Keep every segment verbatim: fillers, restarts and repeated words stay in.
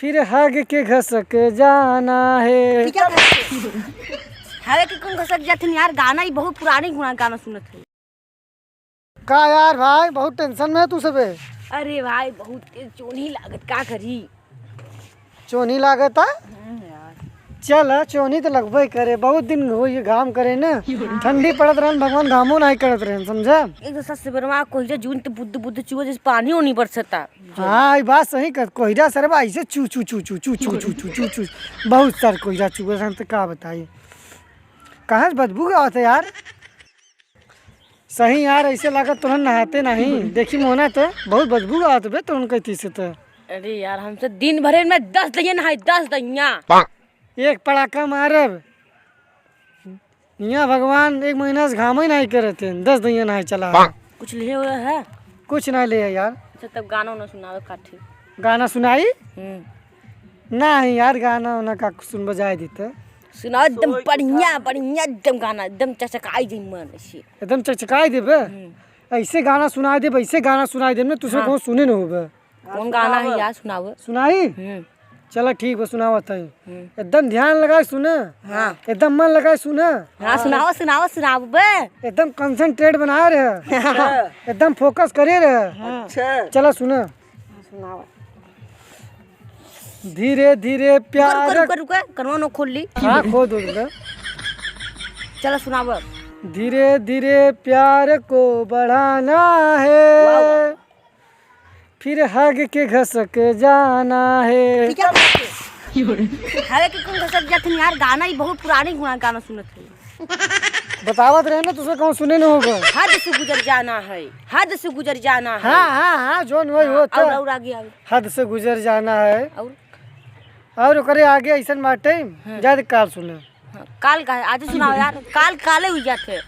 फिर हग के घसक जाना है। ठीक है, हवे के कौन घसक जात है यार? गाना ही बहुत पुरानी गुना गाना सुनत है। का यार भाई, बहुत tension में है तू सबे। अरे भाई, बहुत तेज चोनी लागत, का करी? चोनी लागत है? हम्म यार। चल, चोनी तो लगबे करे, बहुत दिन हो ये घाम करे ना। ठंडी पड़त रहन, भगवान घामो नहीं करत रहन, समझा? एक तो सस से बरवा कोहिरा जून तो बुद्ध बुद्ध चुआ जैसे पानी होनी बरसता। हाँ, ये बात सही कर, कोहिरा सरवा ऐसे चू चू चू चू बहुत सार कोहिरा चुआ रहन, तो का बताई, कहाँ से बदबू आवत है यार? सही यार, ऐसे लागत तोहन नहाते नहीं। देखी मोहना तो बहुत बदबू आवत बे तोहन कहती से तो। अरे यार, हमसे दिन भरे में दस दइया नहाई, दस दइया। एक पड़ाका मारब, यहाँ भगवान एक महीना से घाम ही नहीं करत हैं, दस दइया नहाई चला है। कुछ लिए हुए है? कुछ नहीं ले है यार। अच्छा, तब गाना उना सुनावे काठी। गाना सुनाई? हम्म। नहीं यार, गाना उना का सुन बजाए देते। सुनाओ एकदम बढ़िया, बढ़िया एकदम गाना, एकदम चकचकाई जाई मन ऐसे। एकदम चकचकाई देबे? हम्म। ऐसे गाना सुनाई देबे, ऐसे गाना सुनाई देबे ना, तुझे हाँ। कौन सुने न होबे। कौन गाना है यार, सुनाओ। सुनाई? हम्म। चला ठीक बा, सुनावत है। हम्म। एकदम ध्यान लगाए सुने। हाँ। एकदम मन लगाए सुने। हाँ, सुनाओ, सुनाओ, सुनाओ बे। एकदम concentrate बनाए रहे। अच्छा। एकदम focus करे रहे। हाँ। अच्छा। चला सुने। सुनाओ। धीरे धीरे रुको, प्यार रुको, रुको, रुको, कनवा नो खोल ली। हाँ, खोल दो रुको। चला सुनाओ। धीरे धीरे प्यार को बढ़ाना है। वाह, वाह। फिर हग के घसक जाना है। ठीक है। हवे के कौन घसक जात है यार? गाना ही बहुत पुरानी गुना गाना सुनत है। बतावत रहे ना, तुझे कौन सुने न होगा। हद से गुजर जाना है, हद से गुजर जाना है। हाँ, हाँ, हाँ, जोन वही हाँ, होता। और, और आगे, आगे। हद से गुजर जाना है। और? और ओकरे आगे ऐसन बाटे, हाँ। जाए काल सुने। हाँ, काल का है? आज सुनाओ यार, काल काले हुई जाते।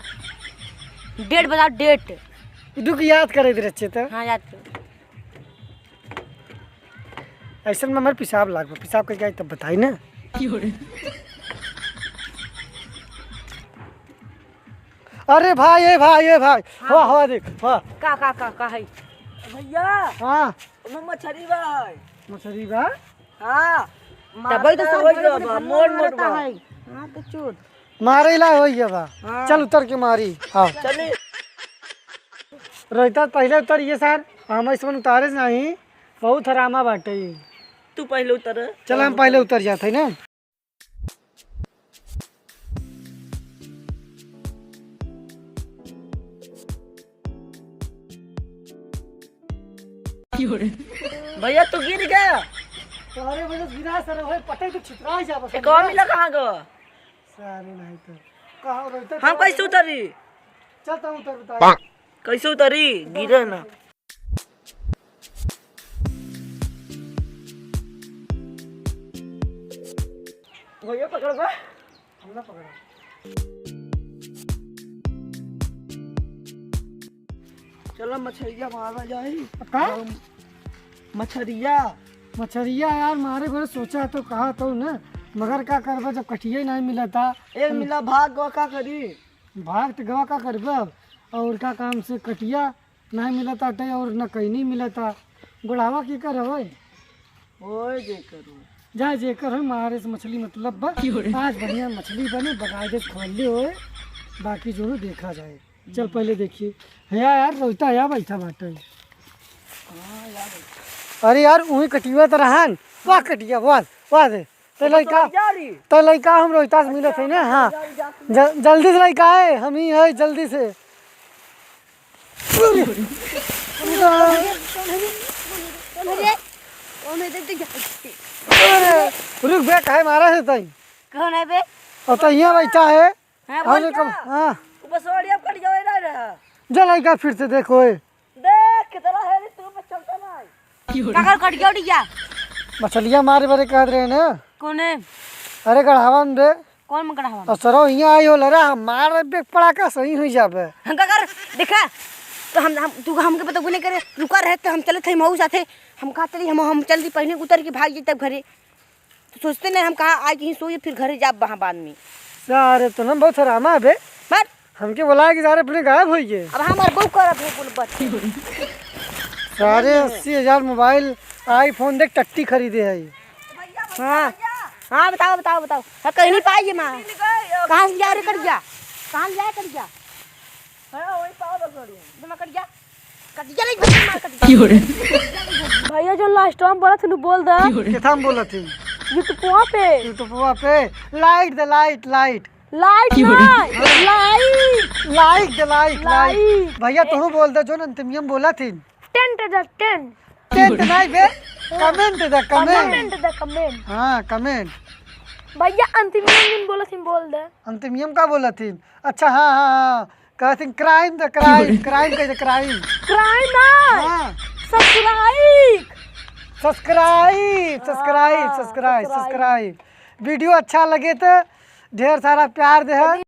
Date बताओ, date। रुक, याद करे दे रहे तो। हाँ, याद करो। ऐसन में हमारे पेशाब लाग बा, पेशाब करके आई तब बताई ना। अरे भाई, ए भाई, ए भाई, हाँ। वाह, वाह, देख, वाह। का, का, का, का है? भैया, हाँ। ओमे मछरी बा है। मछरी बा? हाँ। तबे तो मारता सब होई बड़े बा, बड़े बा, मोट मोट बा। है। हाँ, तो चोद। मारे ला होई गया बा। हाँ। चल उतर के मारी। हाँ। चली। रोहिता पहले उतर ये सर, हम ऐसे उतारे नहीं, बहुत हरामा बाटे। तू पहले उतर। चल हम पहले उतर जाते हैं ना। भैया तू गिर गया। अरे भैया गिरा सर, ओए पटक तो छितरा ही जा बस। एक और मिला कहाँ गो? सारे नहीं तो। कहाँ रहते हम तो? कैसे उतरी? चल, तुम उतर, बता। कैसे उतरी? गिरे ना। भैया, पकड़ बा। हम ना पकड़ा। चलो, मछरिया मारा जाई। का? मछरिया। मछरिया यार, मारे बड़े सोचा तो कहा तो ना, मगर का करबा जब कटिया ही नहीं मिला था। ए, मिला भाग गवा, का करी? भाग तो गवा, का करबा? और का काम से कटिया नहीं मिला था और न कहीं नहीं मिला था। गोड़ावा की कर होए? ओए जेकर हो। जा जेकर हो, मारे से मछली मतलब बा। आज बढ़िया मछली बने, बगायदे खोल ले होए, बाकी जो देखा जाए। चल पहले देखिए। है यार, रोहिता है, बैठा बाटे। हाँ, यार। अरे यार, उही कटिया तो रहन। वाह कटिया, वाह, वाह दे। ते लइका, जा रही। ते लइका हम रोहिता से मिलत है ना, हाँ। जा, जा, जा। ज-, जल्दी से लइका है, हम ही है, जल्दी से। अरे, रुक बे, काहे मारा है तई? कौन है बे? और तो यहाँ बैठा है। हाँ, और बोल। कब, हाँ। वो बसवाड़ी अब कट जावे ना रहा। जा लइका फिर से देखो, ए। देख, कितना है रे, तू बस चलता ना है। काकर कट गया उड़िया? मछलिया मारे बरे कहत रहे ना। कौन है? अरे गढ़ावा में बे। कौन में गढ़ावा में? और सरो हियाँ आई हो लरा, हम मार बे पड़ाका सही हुई जाबे। हम काकर, देखा, तो हम, हम, तू हमके पता गुने करे, रुका रहे तो हम चलत हई मऊ साथे, हम कहत रही, हम, हम जल्दी पहले उतर के भाग जइतब घरे। तो सोचते नहीं हम कहा आज यहीं सोइए, फिर घरे जाब वहाँ बाद में। सारे तो ना बहुत हरामा है बे। मत। हमके बोला कि सारे अपने गायब होई गए। अब हमार बहू करत है कुल बच्चे। सारे अस्सी हजार मोबाइल, iPhone देख टट्टी खरीदे है। हाँ, हाँ, बताओ, बताओ, बताओ। हाँ, कहीं नहीं पाई ये माँ। कहाँ से लिया रे कटिया? कहाँ लिया कटिया? हाँ, वही पाओ बगड़ू। तुम कटिया? कटिया नहीं, मार कटिया। भैया, जो last time बोला था, बोल दे। किथा में बोला थी? YouTube पे। YouTube पे। Light दे, light, light। Light ना, like। Like दे, like, like। Like। भैया, तू बोल दे, जो अंतिमिया में बोला थी। Tent दे, tent। Tent नहीं बे, comment दे, comment। Comment दे, comment। हाँ, comment। भैया, अंतिमिया में बोला थी, बोल दे। अंतिमिया में का बोला थी? अच्छा, हाँ, हाँ, हाँ। कहती crime दे, crime, crime कह दे, crime। Crime ना। हाँ। Subscribe। Subscribe, subscribe, हाँ, subscribe, subscribe। Subscribe। Video अच्छा लगे तो ढेर सारा प्यार दे।